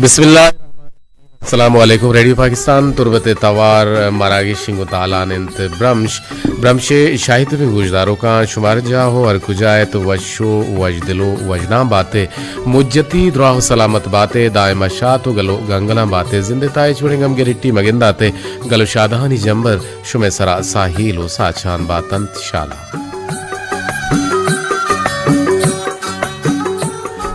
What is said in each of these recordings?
بسم اللہ۔ السلام علیکم۔ ریڈیو پاکستان تربت ءِ توار مراگش انگو تالان انت۔ برمش، برمش ءِ شاہی تپیں گوشداروکاں شمار جاہ و ہر کجا ات وش و وشدل و وژناں بات ءِ، مجتی دراہ و سلامت بات ءِ، دائم شات و گل و گنگلاں بات ءِ، زند ءِ تہا ہچ وڑیں گم گریٹی مگندات ءِ، گل و شادہانی جمبر شمئے سرا ساہیل و ساچان باتنت۔ شالا۔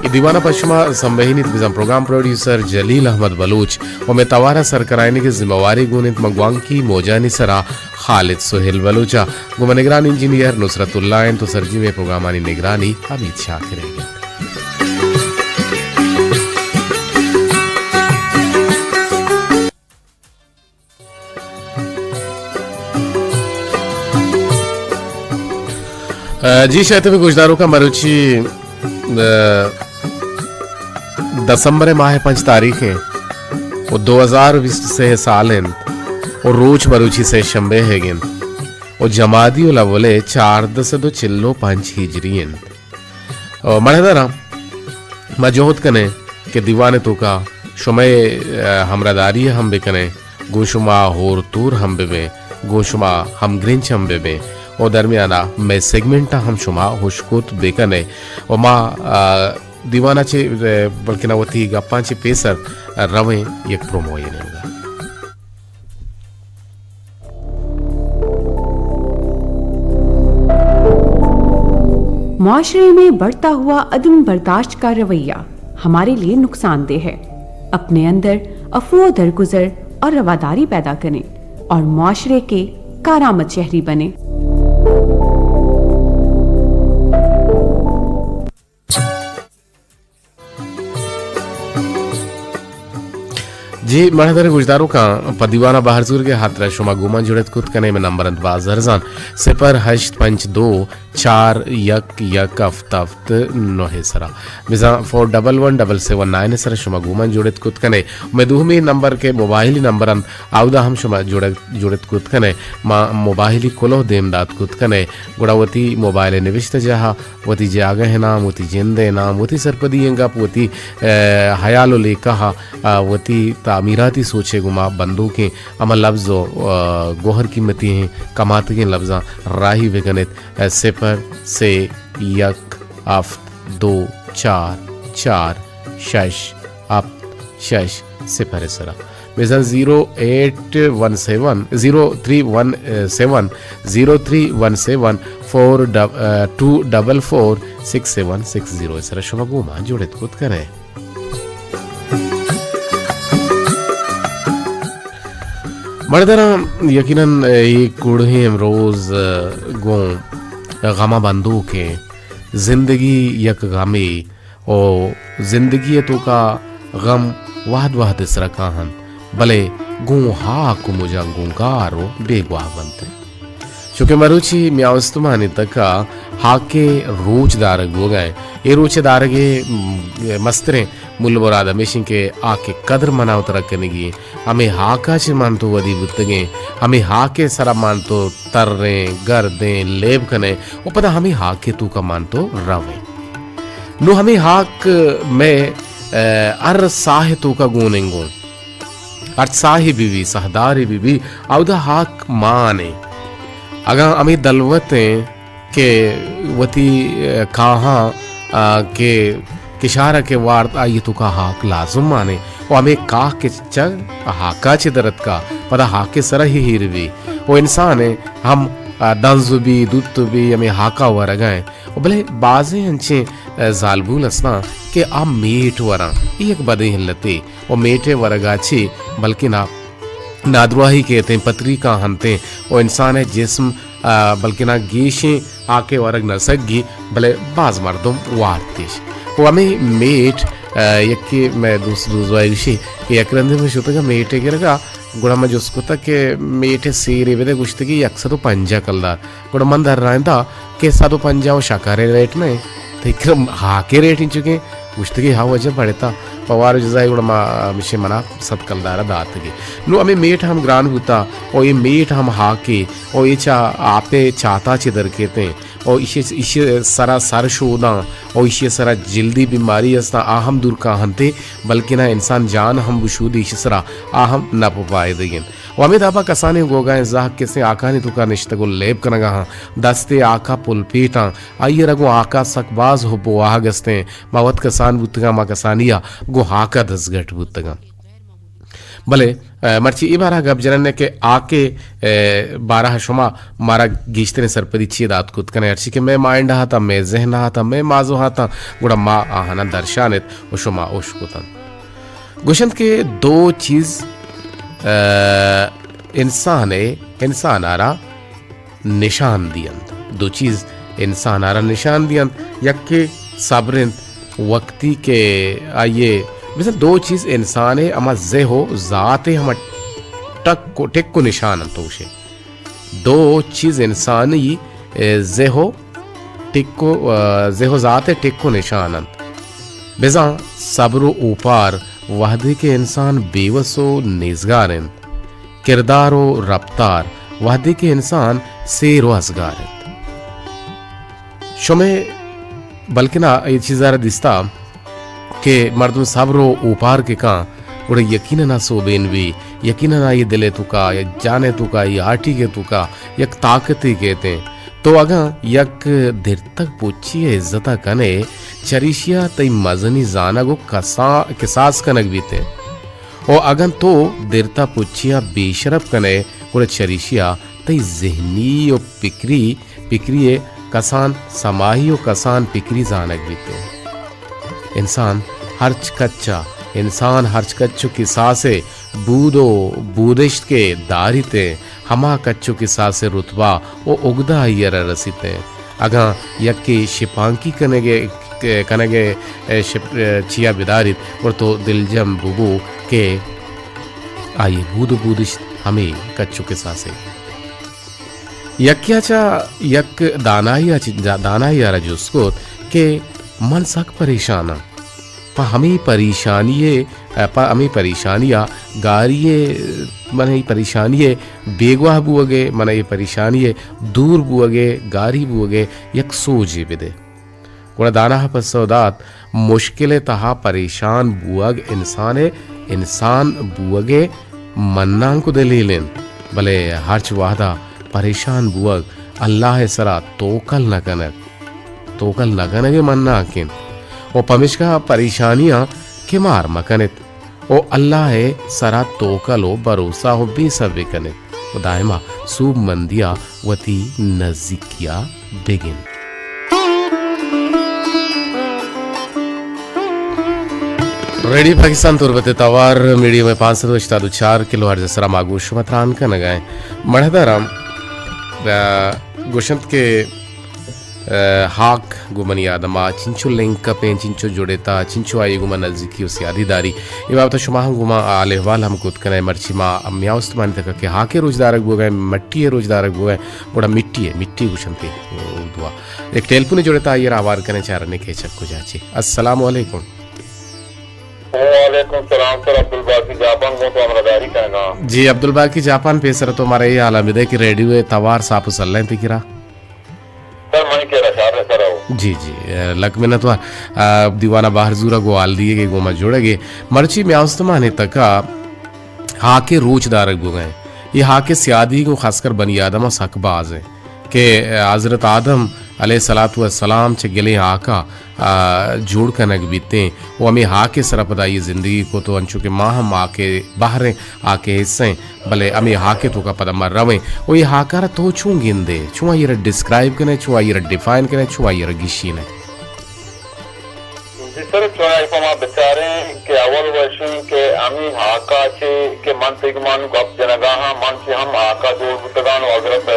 اے دیوان ءَ پہ شما سمبہینیت بزاں پروگرام پروڈیوسر جلیل احمد بلوچ و مئے توار ءِ سرکرائینگ ءِ ذمہ واری گون انت ماں گوانکی موجانی سرا خالد سہیل بلوچ ءَ، گوں ما نگران انجینئر نصرت اللہ انت و سرجمیں پروگرامانی نگرانی حمید شاکر ءِ انت۔ جی شاہی تپیں گوشداروکاں، مروچی، ء، دسمبر ءِ ماہ ءِ پنچ تاریخ انت و دو ہزار بیست و سے سال انت و روچ مروچی سے شمبے ئیگ انت و جمادی الاول ءِ چاردہ سد و چل و پنچ ہجری انت۔ و مڑداراں، ما جہد کنیں کہ دیوان ءِ توکا شمئے، ء، ہمراہداری ہم بکنیں، گوں شما ہور تور ہم ببیں، گوں شما ہمگرنچ ہم ببیں و درمیانا مئے سیگمنٹاں ہم شما ہشکت بکنئے و ما، ء، دیوانا چہ، ء، بلکنا وتی گپاں چہ پیسر رویں یک پروموئے نیمگا۔ معاشرے میں بڑھتا ہوا عدم برداشت کا رویہ ہمارے لیے نقصان دہ ہے۔ اپنے اندر عفو و درگزر اور رواداری پیدا کریں اور معاشرے کے کارآمد شہری بنیں۔ جی، مہدر گوشداروکاں، پہ دیوان ءَ بہر زورگ ءِ ہاترا شما گوں من جڑت کت کنے، مئے نمبر انت باز ارزان، صفر ہشت پنچ دو چار یک یک ہفت ہفت نو ءِ سرا، بزاں four double one double seven nine ءِ سرا شما گوں من جڑت کت کنے۔ مئے دومی نمبر کہ موبائلی نمبر انت، آودا ہم شما جڑت، جڑت کت کنے، ما موبائلی کلوہ دیم دات کت کنے، گڑا وتی موبائل ءِ نوشتہ جاہ ءَ وتی جاگہ ءِ نام، وتی جند ءِ نام، وتی سرپدی ئیں گپ، وتی، ءَ، ہیال و لیکہ ءَ، ءَ، وتی تعمیراتی سوچ ءِ گوما بندوکیں ہما لبز و، ءَ، گوہر قیمتی ئیں کماتگیں لبزاں راہی بکن ات۔ ءَ، صفر سے یک ہفت دو چار چار شش ہفت شش صفر ءِ سرا۔ بزاں zero eight one seven, zero three one seven, zero three one seven four double-, two double four six seven six zero ءِ سرا شما گوں ما جوڑت کت کنے۔ مڑدراں یقیناً اے کوڑھیں امروز گوں غم ءَ بندوکیں، زندگی یک غمے، او زندگی ءِ توکا غم وہد وہد ءَ سرا کاہنت، بلے گوں ہاک و مجاں گوں گار و بیگواہ بنت۔ چونکہ مروچی میاں استمانی تکا ہاک ءِ روچ دارگ بوگا انت۔ اے روچ ءِ دارگ ءِ، م-، مستریں مول مراد ہمیش انت کہ ہاک ءِ قدر منا و ترا کنگی انت۔ ہمے ہاک ءَ چہ من تو ودی بوتگیں، ہمے ہاک ءِ سرا من تو تریں، گردیں، لیب کنیں و پدا ہمے ہاک ءِ توکا من تو رویں۔ نوں ہمے ہاک مئے، ءَ، ہر ساہ ءِ توکا گون انگو۔ ہرچ ساہے بہ بی، ساہدارے بہ بی، اودا ہاک مان انت۔ اگاں ہمے دلوت انت کہ وتی، ءَ، کاہاں، ءَ، کہ کشار ءَ کہ وارت، آئی ءِ توکا ہاک لازم مان انت۔ و ہمے کاہ کہ چہ ہاکا چہ در اتکا، پدا ہاک ءِ سرا ہی ہیر بی۔ و انسان ءَ ہم، ءَ، دنز بی، دوت بی، ہمے ہاکا ورگا انت۔ و بلے بازیں انچیں، ءَ، زالبول استاں کہ آ میٹ وراں۔ اے یک بدیں علتے۔ و میٹ ءِ ورگا چہ بلکنا نادراہی کیتیں، پتریکاں ہنتیں و انسان ءِ جسم، ءَ، بلکنا گیشیں ہاک ءِ ورگ نہ سگی، بلے باز مردم وارتش۔ و ہمے میٹ، ءَ، یکے مئے دوست دوزواہے گوشی کہ یک رندے من شتگاں میٹے گرگا، گڑا من جست کتگ کہ میٹ ءِ سیرے بدے، گوشتگی یک سد و پنجاہ کلدار۔ گڑا من درائینتا کہ سد و پنجاہ و شکار ءِ ریٹ نہ انت، تئی کرا ہاک ءِ ریٹ انچکیں؟ گوشتگی ہا واجہ بڑتا، پہ وار و جزائی گڑا ما ہمیشی منا سد کلدار ءَ داتگی۔ نوں ہمے میٹ ہم گران بوتا، و اے میٹ ہم ہاکے، و اے چہ آپ ءِ چاتا چہ در کیتیں۔ و ایشی، ایشی سرا سر شوداں و ایشی سرا جلدی بیماری استاں، آ ہم دور کاہنتے، بلکنا انسان جان ہم بشودی ایشی سرا، آ ہم نپ و پائدگ انت۔ و ہمے دابا کسانیں گوگائیں زہگ کسیں ہاکانی توکا نشتگ و لیب کنگا ہاں، دستے ہاکا پل پیٹاں، آئی را گوں ہاکا سک باز حب و واہگ استیں۔ ما وت کسان بوتگاں، ما کسانیا گوں ہاکا دزگٹ بوتگاں۔ بلے، اے، مرچی اے بارہ گپ جنن کہ ہاکے، اے، بارہ شما مارا گیشتریں سرپدی چی دات کت کنے، ہرچی کہ مئے مائنڈ ہاتاں، مئے ذہن ہاتاں، مئے مازو ہاتاں، گڑا ما آہانا درشان ات و شما اوش کتن۔ گوشنت کہ دو چیز، اے، انسان، انسان آرا نشان دینت۔ دو چیز انسان آرا نشان دینت، یکے صبر انت، وقتی کہ آئیے، مثل دو چیز انسان ہے، ہما زہ و ذات ہے، ہما ٹک و، ٹک و نشان انت، تو گوشے۔ دو چیز انسانی، اے، زہ و ٹک و، اے، زہ و ذات ہے، ٹک و نشان انت۔ بزاں صبر و اوپار وہدے کہ انسان بیوس و نیزگار انت، کردار و رپتار وہدے کہ انسان سیر و ازگار انت۔ شمے بلکنا اے چیزا را دیستا کہ مردم صبر و اوپار کہ کاں، گڑا یقیناً آ سوبین بی، یقیناً آئی دل ء توکا یا جان ء توکا یا ہاٹیگ ء توکا یک طاقتے کیت انت۔ تو اگاں یک درتگ پچی ء عزت ء کن ئے، چریشی ء تئی مزنی زانگ و کسا-، کساس کنگ بیت انت۔ و اگاں تو درتا پچی ء بے شرپ کن ئے، گڑا چریشی ء تئی ذہنی و پکری، پکری ء کسان سماہی و کسان پکری زانگ بیت انت۔ انسان ہرچ کچ ء، انسان ہرچ کچ و کساس ء بود و بودشت کہ داریت انت، ہما کچ و کساس ء رتبہ و اگدہ آئی ء را رسیت انت۔ اگاں یکے شپانکی کنگ ء، کنگ ء شپ-، چیا بداریت، گڑا تو دلجم ببو کہ آئی ء بود و بودشت ہمے کچ و کساس ء۔ یکے ء چہ یک دانائی ء چہ، دانائی ء را جست کت کہ من سک پریشان آں۔ پہ ہمے پریشانی ء، پہ ہمے پریشانی ء گاری ء، من اے پریشانی ء بیگواہ بوگ ء، من اے پریشانی ء دور بوگ ء، گاری بوگ ء یک سوجے بدے۔ گڑا دانا ء پسو دات، مشکل ء تہا پریشان بوگ انسان ء انسان بوگ ء منانک و دلیل انت، بلے ہرچ وہدا پریشان بوگ اللہ ء سرا توکل نہ کنگ، توکل نہ کنگ ء منانک انت و پمیشکا پریشانیاں کمار مہ کنت و اللہ ء سرا توکل و بھروسہ و بے سبر کنت و دائما سوبمندیا وتی نزیکیا بگن۔ ریڈیو پاکستان تربت ء توار میڈیم ء پانچ سد و ہشتاد و چار کلو ہرٹز ء سرا ما گوش شما تران کنگ ء ایں۔ مڑداراں، ا، گوشنت کہ، ا، ہاک گوں منی آدم ء چنچو لنک اپ ایں، چنچو جڑتا، چنچو آئی گوں ما نزیکی و سیادی داری۔ اے بابت ء شما ہم گوں ما حال احوال ہم کت کن ئے۔ مرچی ما میاں استمانی تک ء کہ ہاک ء روچ دارگ بوگ ء، مٹی ء روچ دارگ بوگ ء، گڑا مٹی ء، مٹی گوشنت اردو ء۔ یک ٹیلیفونے جڑتا، آئی ء را ہوار کنیں، چارنے کہ چک کجا چی۔ السلام علیکم۔ وعلیکم سلام سر، عبدالباقی جاپان گوں تو ہمراہ داری کنگا۔ جی عبدالباقی جاپان، پیسر تو مارا اے حالا بدے کہ ریڈیو ء توار ساپ و سلیں تئی کرا؟ سر منی کرا شار سر ہو۔ جی جی، لک منت وار۔ آ، دیوانا بہر زورا گوں حال دیگے گوں ما جڑگے۔ مرچی میاں استمانے تکا ہاکے روچ دارگ بوگئے۔ یہ ہاکے سیادی گوں خاص کر بنی آدم سک باز ہیں۔ کہ حضرت آدم علیہ الصلوۃ والسلام چہ گلیں ہاکا، آ، جوڑ کنگ بیتیں و ہمے ہاکے سرا پدا آئی زندگی کت و انچو کہ ما ہم ہاکے بہریں، ہاکے حصہ ایں، بلے ہمے ہاکے توکا پدا ما رویں و یہ ہاکارا تو چون گندے، چون آئی را ڈسکرائب کنے، چون آئی را ڈیفائن کنے، چون آئی را گشینے؟ جی سر، چونائی پہ ما بچاریں کہ اول وشیں کہ ہمیں ہاکا چے کہ من تئی گمان گپ جنگا ہاں، من چے ہم ہاکا جوڑ بوتگان و حضرت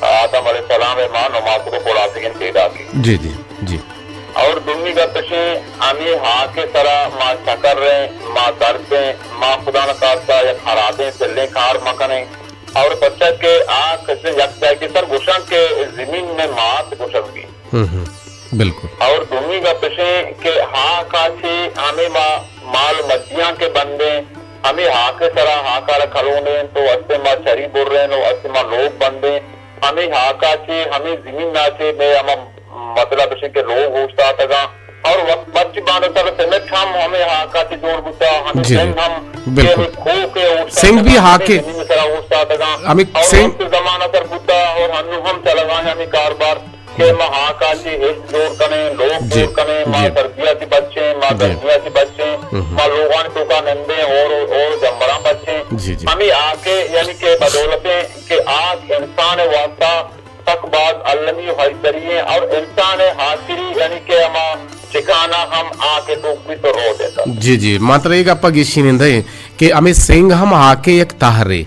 آدم علیہ السلام ء ما نماکرو پڑاتگیں پیداکیں۔ جی، جی، جی۔ اور دومی گپ اشیں، ہمیں ہاک سرا ما چکر رہیں، ما درد ہیں، ما خدا نخواستہ یک خرابیں سلیں کار مکنیں۔ اور پرچا کہ آ کسے یک جائے کے سر گوشن کہ زمین میں مات گوشن بھی۔ ہوں، ہوں، بالکل۔ اور دومی گپ اشیں کہ ہاکا چے ہمیں ما مال مچیاں کے بندیں، ہمیں ہاک سرا ہاکارا کھلونیں تو استے ما چری بریں و استے ما لوگ بندیں۔ ہمے ہاکا چے، ہمے زمین نا چے، مئے ہما مطلب اش کہ لوگ اوشتاتگاں۔ اور وقت مرچی باندا سر سیمٹ ہم ہمے ہاکا چے جوڑ بوتا، ہمے جی، جی۔ سنگ ہم کہ بالکل۔ ہمے کوہ کے اوشتاتگاں، سنگ بھی ہمے ہاکے۔ زمین سرا اوشتاتگاں۔ ہمے اور سنگ وقت زمانہ سر بوتا اور ہنو ہم چلگاں ہمے کاروبار۔ کہ ما ہاکا چے ہچ جوڑ کنیں، لوگ جی، جوڑ کنیں، ما جی۔ سردیا چے بچیں، ما جی۔ گرمیا چے بچیں، ہم۔ ما لوگانی توکا نندیں اور، اور جمبراں بچیں۔ جی، جی۔ ہمے ہاکے یعنی کہ بدولتیں کہ ہاک انسان واسطہ سک باز المی و ہژدری ہیں اور انسان ہاکری یعنی کہ ہما ٹھکانہ ہم ہاکے توک بھی تو رو دیتا۔ جی، جی، ما ترا اے گپا گیشی نندیں کہ ہمے سنگ ہم ہاکے یک تہرے۔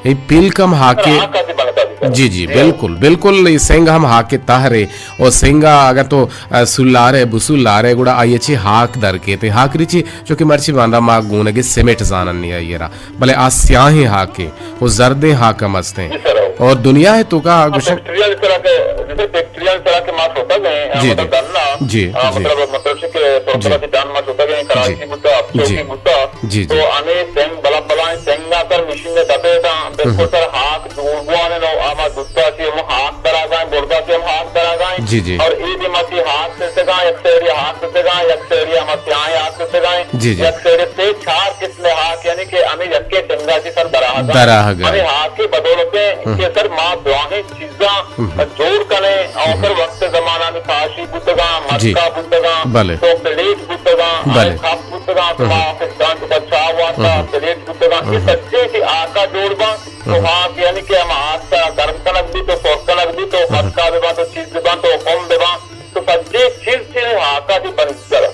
اے پیلک ہم ہاکے۔ ہاکا چے بنتا جی سر۔ جی، جی، جی۔ بالکل، بالکل، اے سنگ ہم ہاکے تہرے۔ او سنگا اگر تو، ا، سلارے، بسلارے، گڑا آئی چے ہاک در کیتے۔ ہاکری چے، چونکہ مرچی باندا ما گونگے سیمٹ زانن نی آئی را۔ بلے آ سیاہیں ہاکے، او زردیں ہاک ہم استیں۔ جی سر۔ اور دنیا ہے تو کا ہاں، گوشن فیکٹریاں سرا کے، جیسے فیکٹریاں سرا کے ما سوتا گئے، جی، مطلب جی۔ ڈن نا، جی، آ، جی۔ مطلب، مطلب سے کہ جی۔ پرسرا سے ڈن ما سوتا گئے، کراچی جی۔ بوتا، جی۔ چوکی بوتا۔ جی، جی۔ تو ہمے سنگ بلا بلائیں سنگ ء سر مشین ء دپے داں، بالکل ہم۔ سر ہاک جوڑ بوان نو، آما دوتا چی ہم ہاک درا گائیں، بردا چی ہم ہاک درا گائیں۔ جی، جی۔ اور اے دیما چی ہاک سسگاں، یک سیڑی ہاک سسگاں، یک سیڑی ہما سیاہیں ہاک سسگاں، جی، جی۔ یک سیڑی سے چار قسم ہاک، یعنی کہ ہمیں یکے سنگا چی سر دراہ گائیں۔ دراہ گائیں۔ ہمیں ہاک کے بدولت ہیں ہم۔ کہ سر ما دراہیں چیزاں ہم۔ جوڑ کنیں، اور ہم۔ سر وقت زمانہ میں کاشی بوتگاں، جی۔ مٹکا بوتگاں، بلے۔ تو پلیٹ بوتگاں، بلے۔ آئے کپ بوتگاں، تو ہم۔ ما فستان تو بچا ہوا تھا، ہم۔ پلیٹ بوتگاں، یہ ہم۔ سچے سے آکا جوڑ باں، تو ہم۔ ہاک یعنی کہ ہم آکا گرم کنگ بھی تو سر کنگ بھی تو ہم۔ مٹکا بھی باں تو چیز بھی باں تو حکم بھی باں، تو سچے چیز سے آکا بھی بن سر۔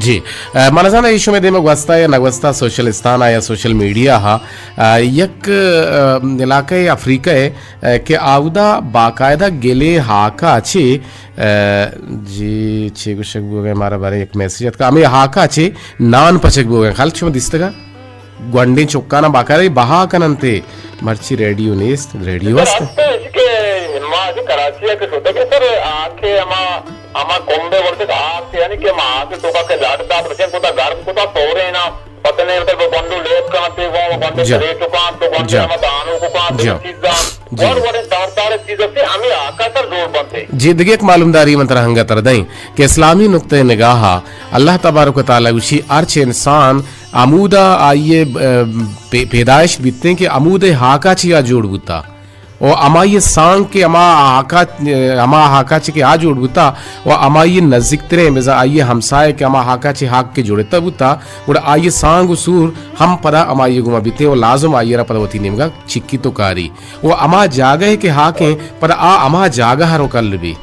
جی۔ ء، من نزاناں اے شمئے دیم ء گوستا یا نہ گوستا، سوشلستان ء یا سوشل میڈیا ء، ء، یک، ء، علاقہ ء افریقہ ء، ء، کہ آودا باقاعدہ گلیں ہاکا چے، ء، جی، چے گوشگ بوگ ء مارا بارے یک میسج اتکا، ہمے ہاکا چے نان پچگ بوگ ء، خیال شما دیستگا؟ گونڈیں چکاناں باقاعدہ بہا کننت، مرچی ریڈیو نیست، ریڈیو سر، است۔ ہست اش کہ ما اش کراچی ء کہ شتگ سر، آ کہ ہما، ہما کمبے ورتگ آ کہ یعنی کہ ما آ کہ توکا کہ لڈ دات رچیں کتا گرم کتا تورینا، پتنے مطلب گونڈو لیپ کانتے گوں، گونڈو جا۔ پلیٹ کانت تو گونڈو جا۔ ہما دانو کو کانتے جا۔ چیزاں، جی۔ اور وڑیں دار دار چیز سے ہمیں آکا سر زور بنتے۔ جی، دگہ یک معلومداری من ترا ہنگا تر دیں کہ اسلامی نقطہ نگاہ اللہ تبارک و تعالی گوشی ہرچ انسان ہمودا آئی ء، ء، پے-، پیدائش بیتیں کہ ہمود ء ہاکا چیا جوڑ بوتا و ہمائی ء سانگ کہ ہما ہاکا، ہما ہاکا چہ کہ آ جوڑ بوتا و ہمائی ء نزیکتریں بزاں آئی ء ہمسائے کہ ہما ہاکا چہ ہاک کہ جوڑتا بوتا، گڑا آئی ء سانگ و سور ہم پدا ہمائی ء گوما بیتیں و لازم آئی ء را پدا وتی نیمگا چکی تو کاری و ہما جاگہ کہ ہاکیں پدا آ ہما جاگہ ء رو کل بی۔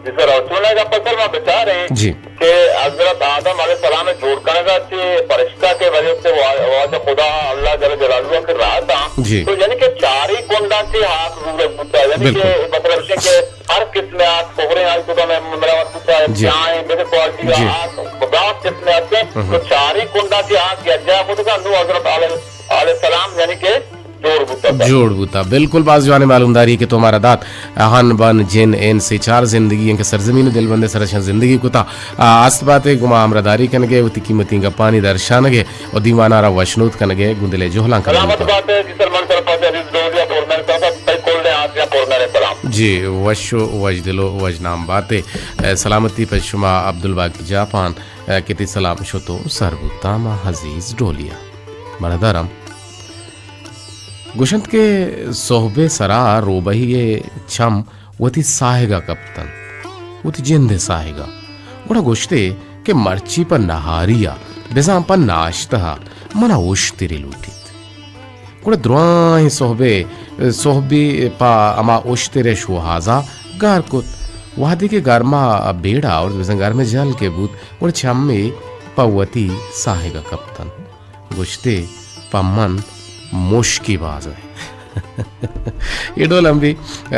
جی سر، اور چونہ گپ سر ما بچاریں جی۔ کہ حضرت آدم علیہ السلام جوڑ کنگا چہ فرشتہ کے وجہ سے وا-، واجہ خدا اللہ جل جلالہ کے رہتا۔ جی۔ تو یعنی کہ چاری کنڈا چہ ہاک زورگ بوتا، یعنی بالکل۔ کہ مطلب ہے کہ ہر قسم آک کہریں آئی خدا میں ملاوت بوتا ہے، جی۔ چاہیں بے کوالٹی جی۔ آک، بعض قسم آتے، ہم۔ تو چاری کنڈا چہ ہاک یا جا خود کا نو حضرت علیہ، علیہ السلام یعنی کہ جوڑ بوتا۔ جوڑ بوتا۔ بالکل باز جوانیں معلومداری کہ تو مارا دات۔ ہن بن جن انس اے چار زندگی انکہ سرزمین دلبندے سرشان زندگی کتا۔ آ، است باتے گما ہمراہداری کنگے، وتی قیمتی گپانی درشانگے و دیوانا را وشنود کنگے، گوں دلے جہلان کنگے۔ سلامت باتے جی سلمان سرپاس عزیز ڈولیا پورنر سرپاس، تئی کل نے آسیا پورنر سلام۔ جی، وش و وش دل و وش نام باتے۔ اے، سلامتی پہ شما عبدالباقی جاپان، اے، کہ تی سلام شتو سر بوتا ما عزیز ڈولیا۔ مڑدارم۔ گوشنت کہ سہبے سرا روبہی ء چم وتی ساہگا کپتنت، وتی جندے ساہگا۔ گڑا گوشتے کہ مرچی پہ نہاری ء بزاں پہ ناشتہ ء منا اشترے لوٹیت۔ گڑا درائیں سہبے، سہبی پہ ہما اشترے شوہازا گار کت۔ وہدے کہ گرما بیڑا آورت، بزاں گرمے جل کہ بوت، گڑا چمے پہ وتی ساہگا کپتنت۔ گوشتے، پہ من مشکی باز ء۔ اے ڈول ہم بی، ء،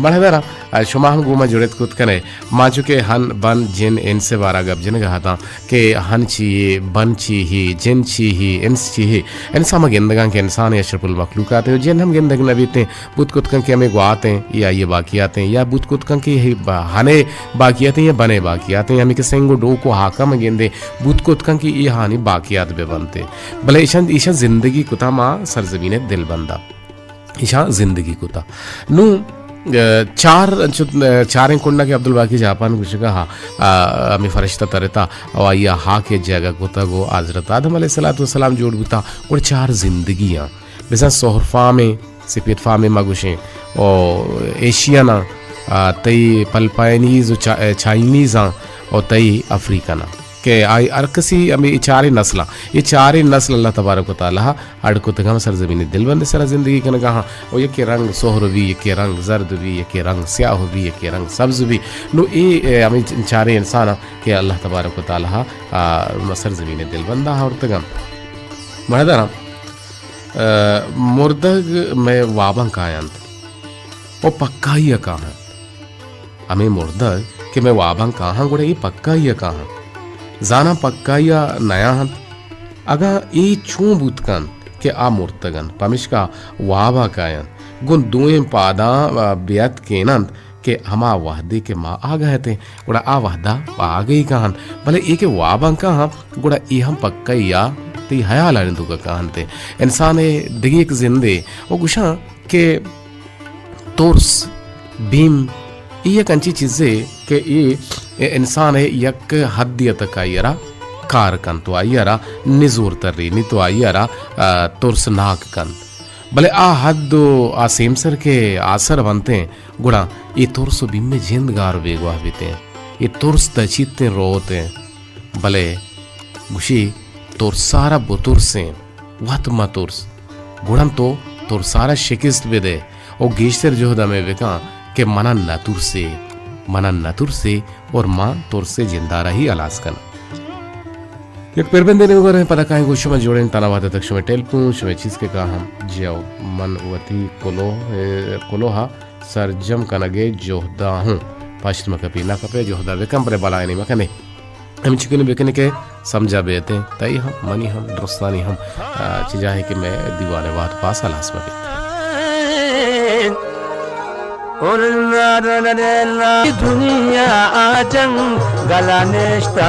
مڑدارا، ء، شما ہم گوں ما جڑت کت کنے۔ ما چونکہ ہن، بن، جن، انس ء بارا گپ جنگ ء اتاں کہ ہن چی یے، بن چی ہی، جن چی ہی، انس چی ہی۔ انس ہم گندگاں کہ انسان اشرف المخلوقات ہیں، جن ہم گندگ نہ بیتیں۔ بوت کت کن کہ ہمے گوات ایں، اے آئی ء باقیات ایں، یا بوت کت کن کہ اے ب-، ہن ء باقیات ایں یا بن ء باقیات ایں، ہمے کہ سنگ و ڈوک و ہاکاں من گندیں، بوت کت کن کہ اے ہانی باقیات بہ بنت۔ بلے ایشاں، ایشاں زندگی کتا ما سرزمین ء دلبند ء۔ ایشاں زندگی کتا۔ نوں، ء، چار، انچو، ء، چاریں کنڈا کہ عبدالباقی جاپان گوشگا ہا، ء، ہمیں فرشتہ ترتا، او آئی ء ہاک ء جاگہ کتگ و حضرت آدم علیہ الصلوۃ والسلام جوڑ بوتا، گڑا چار زندگی آں۔ بزاں سہر فامیں، سپید فامیں ما گوشیں، او ایشین آں، ء، تئی پلپائنیز و چا-، ء، چائنیز آں، او تئی افریقن آں۔ کہ آئی ہر کسی ہمیں اے چاریں نسل آں، اے چاریں نسل اللہ تبارک و تعالی اڈ کتگ ہم سرزمین دلبند سرا زندگی کنگا ہاں، و یکے رنگ سہر بی، یکے رنگ زرد بی، یکے رنگ سیاہ بی، یکے رنگ سبز بی۔ نو اے، اے ہمیں چاریں انسان آں کہ اللہ تبارک و تعالی، آ، سرزمین دلبندا آورتگ ہم۔ مہدراں، آ، مردگ مئے واباں کاینت و پکائی کاینت۔ ہمے مردگ کہ مئے واباں کاہاں، گڑا اے پکائی ء کاہاں۔ زاناں پکائی ء نیاہنت۔ اگاں اے چون بوت کنت کہ آ مرتگ انت، پمشکا واب ء کاینت، گوں دوئیں پاداں بیت کیننت کہ ہما وہدے کہ ما آگہ اتیں، گڑا آ وہدا آگہی کاہنت۔ بلے اے کہ واباں کاہاں، گڑا اے ہم پکائی ء تئی ہیالانی توکا کاہنت۔ انسان ء دگہ یک زندے و گوشاں کہ ترس، بیم، اے یک انچیں چیزے کہ اے انسان ء یک حدے ء تک آئی ء را کار کنت و آئی ء را نزور ترینیت و آئی ء را، آ، ترسناک کنت۔ بلے آ حد و آ سیمسر کہ آسر بنتیں، گڑا اے ترس و بیم ء جند گار و بیگواہ بیتیں۔ اے ترس دچیتیں روتیں۔ بلے گوشی، ترسارا بترسیں، وت مترس۔ گڑا تو ترسارا شکست بدے و گیشتر جہد ہمے بکن کہ منا نترسے، منا نترسے اور ما ترسے جندارا ہی ہلاس کن۔ یک پربندے نمگوریں پدا کائیں گوش شما جوڑیں تانا وعدہ تک شما ٹیلیفون، شما چیز کے کاہم جیو من وتی کلو، اے، کلوہا سرجم کنگے جہدا ہوں۔ پشت مکپی نہ کپے جہدا بکن پرے بلائنی مکنے۔ ہمچکن بکنے کہ سمجھا بیتیں، تئی ہم، منی ہم، درستانی ہم، آ، چہ جاہے کہ مئے دیوان ء وہد پاس ہلاس مہ بیت۔ دنیا آ جنگل نشتہ،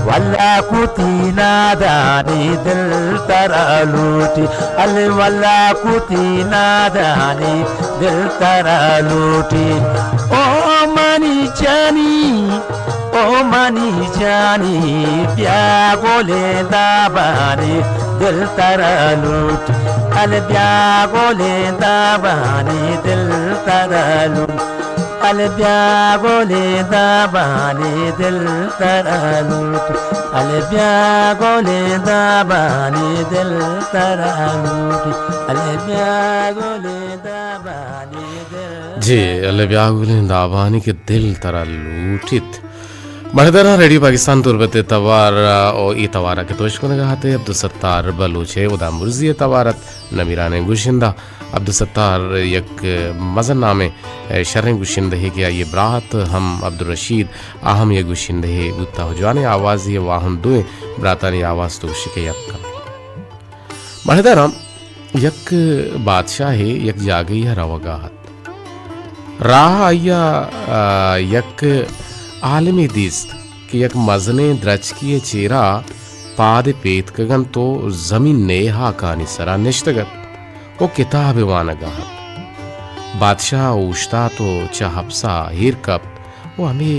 ولا کتی نادانی دل ترا لوٹی، ال ولا کتی نادانی دل ترا لوٹی۔ او منی جانی، او منی جانی، بیا گلیں دابانی دل ترا لوٹ۔ ال بیا گلیں دابانی دل ترا لوٹ۔ ال بیا گلیں دابانی دل ترا لوٹ۔ ال بیا گلیں دابانی دل ترا لوٹ۔ ال بیا گلیں دابانی جی، اللہ بیا گلیں دابانی کہ دل ترا لوٹیت۔ مہدراں ریڈیو پاکستان تربت ء توار ء، او اے توار ء کہ توش کنگ ء ات، عبدالستار بلوچ ء ہدامرزی ء توار ات۔ نمیرانیں گشندہ عبدالستار یک مزن نامیں شریں گشندہے کہ آئی ء برات ہم عبدالرشید آ ہم یک گشندہے بوتا و جوانیں آوازے ء واہند دوئیں براتانی آواز تو گوشی کہ یک مہدراں یک بادشاہے یک جاگہے ء روگا ات۔ راہ ء آئی ء، آ، یک عالمے دیست کہ یک مزنیں درچکے ء چیرا پاد پیتکگ انت و زمین ء ہاکانی سرا نشتگ ات و کتابے وانگا ات۔ بادشاہ اوشتات و چہ ہپسا ایر کپت و ہمے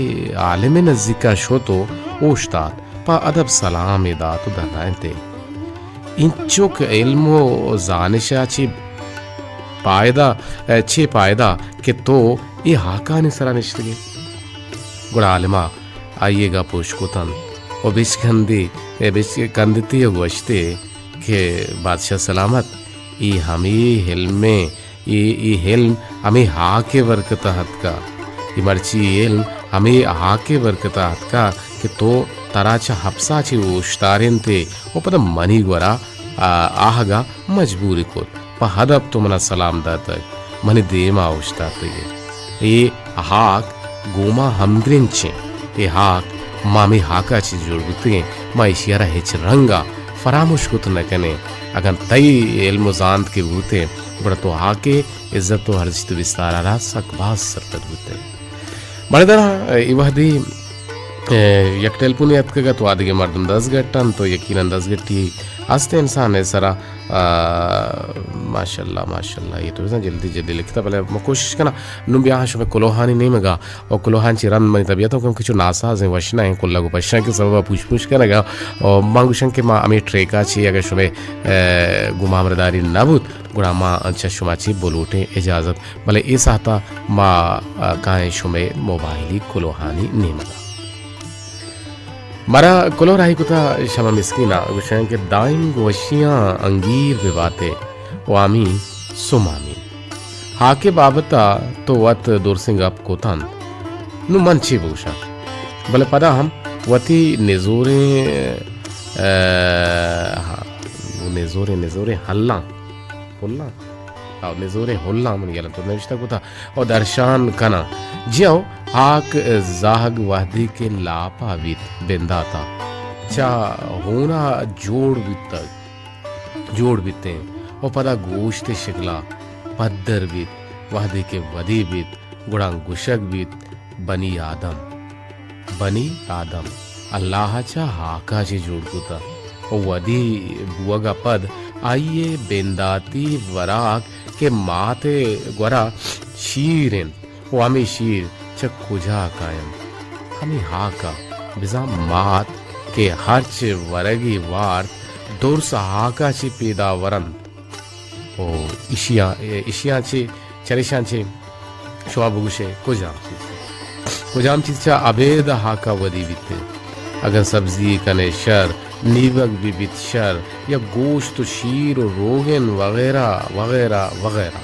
عالم ء نزیکا شت و اوشتات، پہ ادب سلامے دات و درائینت ئے، اینچک علم و زانشا چے پائدہ، چے پائدہ کہ تو اے ہاکانی سرا نشتگ ئے؟ گڑا عالما آئی ء گپ اشکتنت و بچکندی، بچکندتی و گوشتی کہ بادشاہ سلامت، اے ہمے علم ء اے، اے علم ہمے ہاک ء برکت ء اتکا۔ اے مرچی اے علم ہمے ہاک ء برکت ء اتکا کہ تو ترا چہ ہپسا چہ اوشتارینت ئے و پدا منی گورا، آ، آہگا مجبوری کت۔ پہ ادب تو منا سلام داتگ، منی دیما اوشتاتگ ئے۔ اے ہاک گوں ما ہمگرنچیں۔ اے ہاک، ما ہمے ہاکا چہ جوڑ بوتگیں، ما ایشی ء را ہچ رنگا فراموش کت نہ کنیں۔ اگاں تئی علم و زانت کہ بوتیں، گڑا تو ہاکے عزت و ارزشت و بستار ء را سک باز سرپد بوتیں۔ بلے دانا اے وہدی، اے، یک ٹیلیفونے اتکگ ات، وہدیگیں مردم دزگٹ انت و یقیناً دزگٹی است انسان ءِ سرا، آ، ماشاءاللہ، ماشاءاللہ، اے تو بزاں جلدی جلدی لکھتا، بلے ما کوشش کناں، نوں بیاہاں شمئے کلوہانی نیمگا، او کلوہان چی رند منی طبیعت ہم کچھ ناسازیں، وش نہ ایں، کلگ و پشاں کہ سببا پوش پوش کنگا، او ما گوشاں کہ ما ہمے ٹریکا چی اگر شمئے، اے، گمامرداری نہ بوت، گڑا ما چہ شما چی بلوٹیں اجازت، بلے اے ساعتا ما، آ، کائیں شمئے موبائلی کلوہانی نیمگا۔ مارا کلوہ راہی کتا شمع مسکینا، گوشاں کہ دائم گوشیاں انگیر بباتے و آمین ثم آمین۔ ہاکے بابتا تو وت درسیں گپ کتنت۔ نوں من چے بگوشاں؟ بلے پدا ہم وتی نزوریں، آ، ہاں، نزوریں، نزوریں ہلاں، ہلاں، آ، نزوریں ہلاں من یلہ تو نوشتہ کتا۔ و درشان کناں۔ جیو، ہاک زہگ وہدے کہ لاپا بیت بنداتا، چہ ہونا جوڑ بیتگ، جوڑ بیتیں و پدا گوشت شکلا پدر بیت، وہدے کہ ودی بیت، گڑا گوشگ بیت، بنی آدم، بنی آدم، اللہ چہ ہاکا چہ جوڑ کتا و ودی بوگا پد آئیے بنداتی وراک کہ مات گورا شیر انت و ہمے شیر چہ کجا کاینت؟ ہمے ہاکا، بزاں مات کہ ہرچ ورگی وارت، درس ہاکا چہ پیدا ورنت۔ و اشیاں، اشیاں چہ، چریشاں چہ شما بگوشے کجام چیز؟ کجام چیز چہ ابید ہاکا ودی بیت؟ اگن سبزی کنے شر، نیوگ بہ بیت شر، یا گوشت و شیر و روگن وغیرہ وغیرہ وغیرہ۔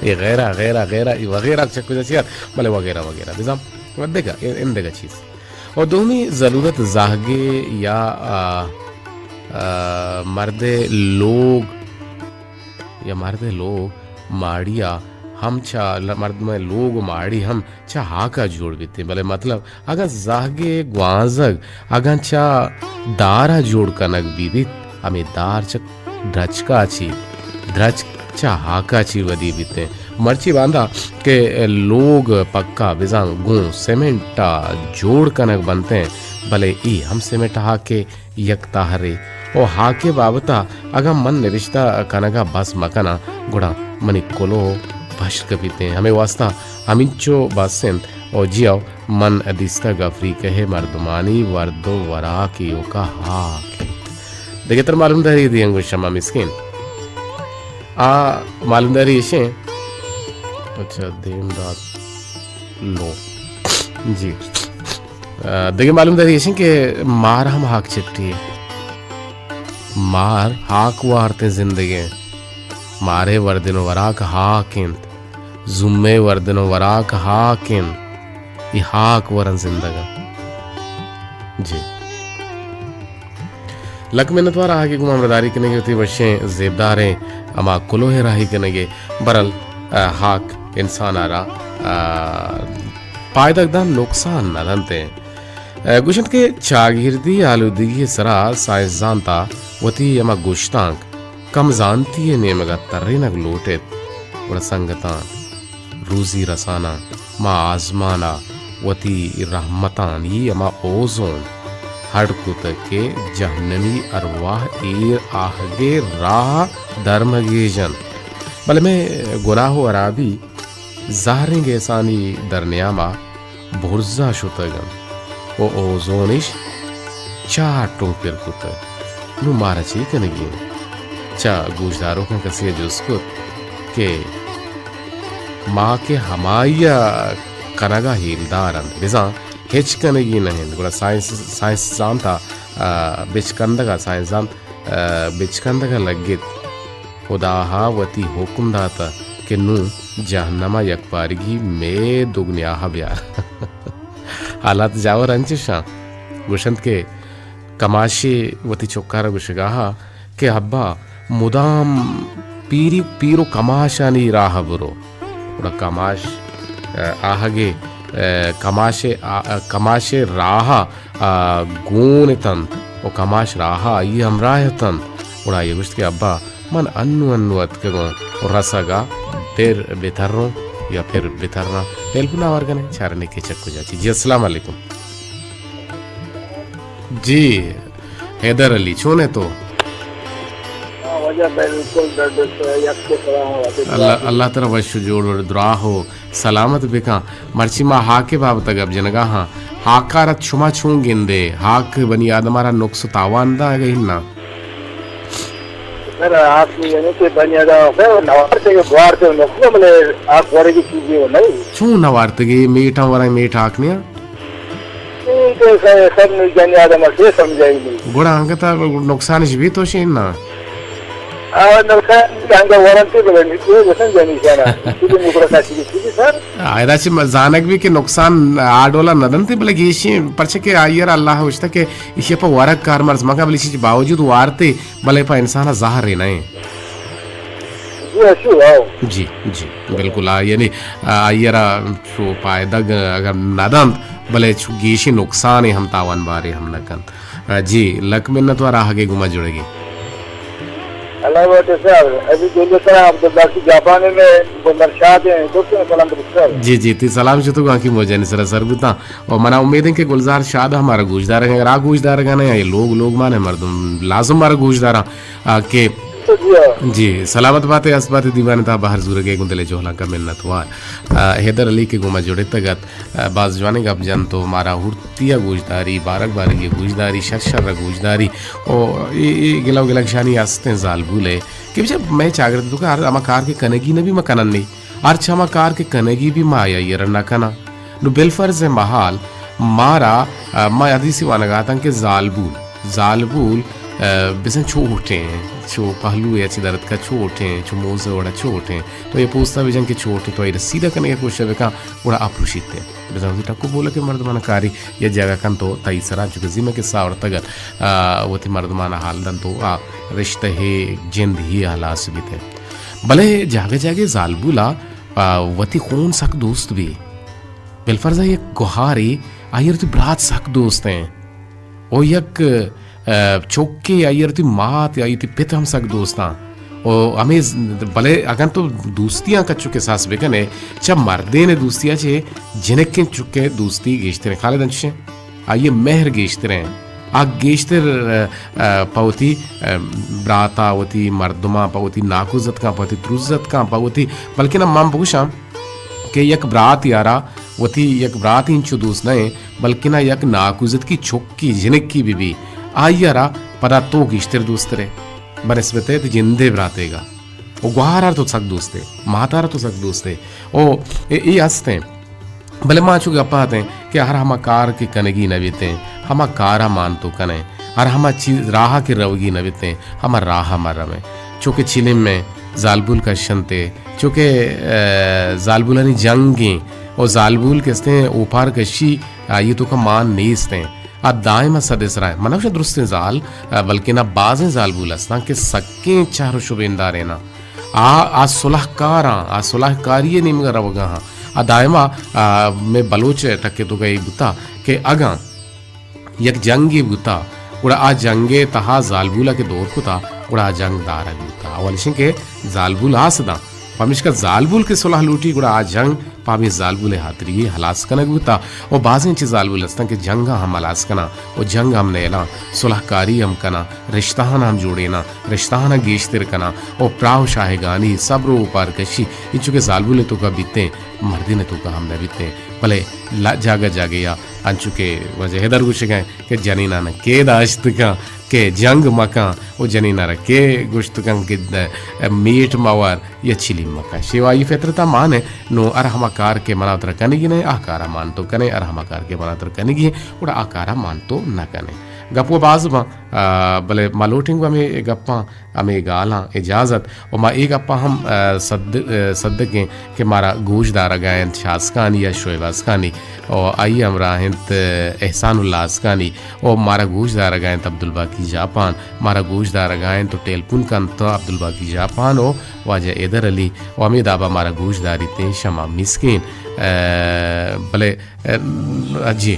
اے غیرہ غیرہ غیرہ، اے وغیرہ چہ کجا چیات؟ بلے وغیرہ وغیرہ۔ بزاں دگہ، اندگہ چیز۔ و دومی ضرورت زہگے یا، آ، آ، مردے لوگ یا مردے لوگ ماڑیا ہم چہ ل-، مردمے لوگ و ماڑی ہم چہ ہاکا جوڑ بیتیں، بلے مطلب اگاں زہگے گوانزگ اگاں چہ دارا جوڑ کنگ بہ بیت، ہمے دار چہ درچکا چی، درچک چہ ہاکا چی ودی بیتیں۔ مرچی باندا کہ لوگ پکا بزاں گوں سیمنٹا جوڑ کنگ بنتیں، بلے ای ہم سیمنٹ ہاکے یک تہرے۔ او ہاکے بابتا اگاں من نبشتہ کنگا بس مکناں، گڑا منی کلوہ پشت کپیتیں۔ ہمے واسطہ ہمینچو بس انت۔ او جیو، من دیستگ افریقہ ء مردمانی ورد و وراک ایوکا ہاک انت۔ دگہ تر معلومداری دیاں گوں شما مسکین۔ آ معلومداری ایشیں۔ اچھا، دیم دات لو۔ جی۔ آ، دگہ معلومداری ایشیں کہ مار ہم ہاک چٹی۔ مار ہاک وارتیں زندگیں۔ مارے وردن و وراک ہاک انت۔ زومے وردن و وراک ہاک انت۔ ای ہاک ورن زندگاں۔ جی۔ لک منتوار آہگے گوں ہمراہداری کنگے، وتی وشیں زیبداریں ہما کلوہ راہی کنگے۔ برل، آ، ہاک انسان ء را، آ، پائدگ دنت، نقصان نہ دنت۔ آ، گوشنت کہ چاگردی آلودگی سرا سائنسدانتا وتی ہما گشتانک کم زانتی ء نیمگا ترینگ لوٹ ایت۔ گڑا سنگتاں، روزی رساناں ما آزمان ء وتی رحمتانی ہما اوزون ہڈ کتگ کہ جہنمی ارواہ ایر آہگے راہ درمگیج انت۔ بلے مئے گناہ و ہرابی زہریں گیسانی درنیاما برزا شتگ انت و اوزونش چار ٹنگ پر کتگ۔ نوں مارا چے کنگی انت؟ چہ گوشداروکاں کسے ء جست کت کہ ما کہ ہمائی ء کنگ ء ہیلدار انت، بزاں ہچ کنگی نہ انت، گڑا سائنس، سائنس زانت ء، آ، بچکندگ ء، سائنس زانت، آ، بچکندگ ء لگت۔ ہدا ء وتی حکم داتہ کہ نوں جہنم ء یکپارگی مئے دگنیا ء بیار۔ حالات جاور انچش انت، گوشنت کہ کماشے وتی چکار ء گوشگاہا کہ ابا مدام پیری، پیر و کماشانی راہ ء برو۔ گڑا کماش، آ، آہگے، آ، کماشے، آ، آ، کماشے راہ ء، آ، گون اتنت و کماش راہ ء آئی ہمراہ اتنت۔ گڑا آئی گوشت کہ ابا من انو انو اتکگوں و رسگ ء پر بتروں یا پر بتراں۔ ٹیلیفون آوار کنیں، چارنے کہ چک کجا چی۔ جی، السلام علیکم۔ جی، حیدر علی، چون ئے تو؟ ہاں، واجہ بالکل ڈڈ ءَ، یک کے سلام واجہ، اللہ، دعا اللہ ترا وش و جوڑ و دراہ و سلامت بکن۔ مرچی ما ہاک ءِ بابت ءَ گپ جنگا ہاں۔ ہاک ءَ را شما چون گندے؟ ہاک بنی آدم ءَ را نقص و تاوان داں اگہ ہنا؟ سر، ہاک یعنی کہ بنی آدم ءَ نوارتے کہ گوارتے نقص، بلے ہاک ورگی چیزے و نہیں۔ چون نوارتگی؟ میٹاں ورائیں، میٹ ہاک نیاں؟ اے کہ سر، سر نی جنی آدم ءَ چے سمجھائی نہیں۔ گڑا انگت ءَ نقصانش بیت و شین نا؟ آ، نقصان انگا ورنتی بلے نی، اے بسن جنی شانا۔ چیزی نی گڑا کسی کی چیزی سر۔ آ، ادا چی م-، زانگ بی کہ نقصان آ ڈولا ندنتی، بلے گیشی پرچہ کہ آئی را اللہ ہوشتا کہ ایشی پہ ورگ کار مرز مکا، بلے ایشی باوجود وارتے، بلے پہ انسان زہر نہ۔ جی، اچھو، آؤ۔ جی، جی، بالکل، آ، یعنی، آ، آئی را چو پائدگ اگر نہ دنت، بلے چو گیشی نقصان ہم تاوان بارے ہم نہ کنت۔ آ، جی، لک منت وار آہگے گما جڑگی۔ اللہ واسطے سر، ابھی دولت سر عبدالباقی جاپان میں بندر شاہ دے، دوستوں سلام درود سر۔ جی، جی، تی سلام شتو گاں کی موجانی سر سر بوتاں۔ اور منا امید ہے کہ گلزار شاد ہمارا گوشدار ہے، اگر آ گوشدار گا نہیں، یہ لوگ، لوگ مانے مردم لازم ہمارا گوشدار آ، کہ جی، سلامت بات ئے، است بات ئے، دیوان تا بہر زورگے گوں دل ءِ جہلانکا منت وار۔ آ، حیدر علی کہ گوں ما جڑتگ ات، آ، باز جوانیں گپ جنت و مارا ہورتی ءَ گوشداری، بارگ بارگی ءَ گوشداری، شر شر ءَ گوشداری۔ او اے، اے گلہ و گلگشانی استیں زالبول ءِ کہ بچار مئے چاگرد ءِ توکا ہر ہما کار کہ کنگی نہ بی ما کنن نی۔ ہرچ ہما کار کہ کنگی بی ما آئی ءَ را نہ کناں۔ نو بالفرض مہال مارا، آ، ما حدیثی وانگا اتاں کہ زالبول، زالبول، آ، بزاں چوٹیں، چو پہلو یا چی درتکا چوٹیں، چو موزے وڑا چوٹیں۔ تو یہ پوستا بجن کہ چوٹیں، تو یہ سیدھا کنگے کوشش بکن، گڑا آ پروشیت۔ بزاں وتی ٹکو پولکیں مردماں کاری یا جاگہ کن تو تئی سرا چونکہ زیمہ کہ ساورتگ ات، آ، وتی مردماں حال دن تو آ رشتہ ہے، جند ہی ہلاس بیتے۔ بلے جاگہ جاگہ زالبولا، آ، وتی خون سک دوست بی۔ بالفرض یک گوہارے، آئی ءَ وتی برات سک دوست ایں۔ او یک، آ، چکے، آئی ءَ وتی مات یا وتی پت ہم سک دوستاں۔ او ہمے ز-، بلے اگن تو دوستیاں کچو کہ ساس بکنے، چہ مردین دوستیا چہ جنکیں چکے دوستی گیشتریں۔ خالد انچشیں؟ آئی ءِ مہر گیشتریں۔ آ گیشتر، آ، آ، پہ وتی، آ، براتا، وتی مردماں، پہ وتی ناکوزتکاں، پہ وتی تروزتکاں، پہ وتی، بلکنا من بگوشاں کہ یک برات یارا وتی یک برات انچو دوست نہ ایں، بلکنا یک ناکوزتکی چکی جنکی بہ بی، آئی ءَ را پدا تو گیشتر دوست ترے بنسبت ءَ جندے براتیگا۔ او گوہار ءَ تو سک دوست ئے، مات ءَ را تو سک دوست ئے۔ او اے، اے ہستیں۔ بلے ما چو گپ ءَ اتیں کہ ہر ہما کار کہ کنگی نہ بیتیں، ہما کار ءَ مان تو کنیں۔ ہر ہما چیز راہ ءَ کہ روگی نہ بیتیں، ہما راہ ءَ مہ رویں۔ چو کہ چلم ایں، زالبول کشنت ئے، چو کہ، آ، زالبولانی جنگ ایں، او زالبول کہ استیں اوپار کشی، آئی توکا مان نیست ایں۔ آ دائم ءَ سد ءِ سرا ایں۔ من گوشاں درستیں زال، آ، بلکنا بازیں زالبول استاں کہ سکیں چہر و شبینداریناں۔ آ، آ صلح کاراں، آ صلح کاری ءِ نیمگا روگا ہاں۔ آ دائما، آ، مئے بلوچ ٹکے توکا اے بوتا کہ اگاں یک جنگے بوتا، گڑا آ جنگ ءِ تہا زالبولا کہ دور کتا، گڑا آ جنگ دارگ بوتا۔ اول اشیں کہ زالبول آس داں، پمیشکا زالبول کہ صلح لوٹی، گڑا آ جنگ پہ ہمے زالبول ءِ ہاتری ہلاس کنگ بوتا۔ و بازیں چہ زالبول استاں کہ جنگاں ہم ہلاس کناں و جنگ ہم نیلاں، صلح کاری ہم کناں، رشتہاں ہم جوڑیناں، رشتہاں گیشتر کناں و پراہ و شاہگانی، صبر و اوپار کشی، انچو کہ زالبول ءِ توکا بیتیں، مردین ءِ توکا ہم نہ بیتیں۔ بلے لا-، جاگہ جاگہ یا انچو کہ واجہ حیدر گوشگا ایں کہ جنیناں کے داشت کن کہ جنگ مکن و جنیناں را کے گوشت کن کہ د-، میٹ موار یا چلیم مکن۔ شیوا اے فطرت ءَ مان ایں، نو ہر ہما کار کہ منا ترا کنگی نہ ایں، آ کار ءَ مان تو کنے، ہر ہما کار کہ منا ترا کنگی ایں، گڑا آ کار ءَ مان تو نہ کنے۔ گپ و باز باں، آ، بلے ما لوٹیں گوں ہمے گپاں، ہمے گالاں اجازت۔ و ما اے گپاں ہم، آ، صد-، آ، صدقیں کہ مارا گوش دارگا انت شاسکانی یا شعیب آسکانی و آئی ہمراہ انت، آ، احسان اللہ آسکانی و مارا گوش دارگا انت عبدالباقی جاپان، مارا گوش دارگا انت و ٹیلپون کنت عبدالباقی جاپان و واجہ حیدر علی و ہمے دابا مارا گوش داریت انت شما مسکین۔ آ، بلے، آ، جی۔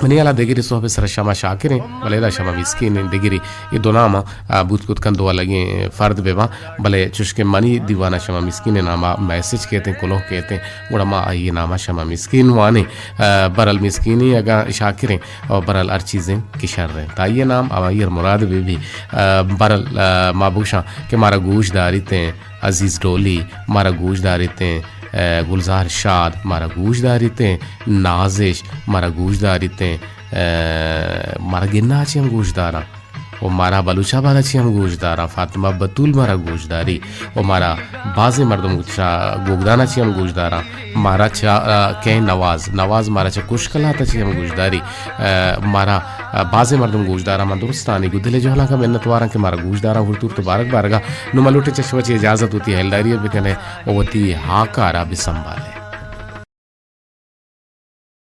منی ہیالا دگری سہب سر شما شاکریں، بلے ادا شما مسکینیں۔ دگری اے دو نام، آ، بوت کت کن دو الگیں فرد بہ باں، بلے چوشکہ منی دیوانا شما مسکینیں ناما میسج کیتیں، کلوہ کیتیں، گڑا ما آئی ناما شما مسکین وانیں۔ آ، برل مسکینی اگاں شاکریں، او برل ہر چیزیں کہ شریں۔ تا آئی نام ہمائی مراد بہ بی۔ آ، برل، آ، ما بگشاں کہ مارا گوش داریتیں، عزیز ڈولی مارا گوش داریتیں، آ، گلزار شاد مارا گوش داریتیں، نازش مارا گوش داریتیں، آ، مارا گنا چی ہم گوش داراں۔ و مارا بلوچ آباد چی ہم گوش داراں، فاطمہ بتول مارا گوش داری و مارا بازیں مردم گوشا-، گوگدانا چی ہم گوش داراں۔ مارا چہ، آ، کئے نواز، نواز مارا چہ کشکلاتا چی ہم گوش داری۔ آ، مارا، آ، بازیں مردم گوش داراں۔ من درستانی گوں دل جہلانکا منتواراں کہ مارا گوش داراں۔ ہورتور تو بارگ بارگا۔ نو ملوٹے چہ شما چی اجازت وتی ہیلداری بکنے و وتی ہاکارا بسنبھالے۔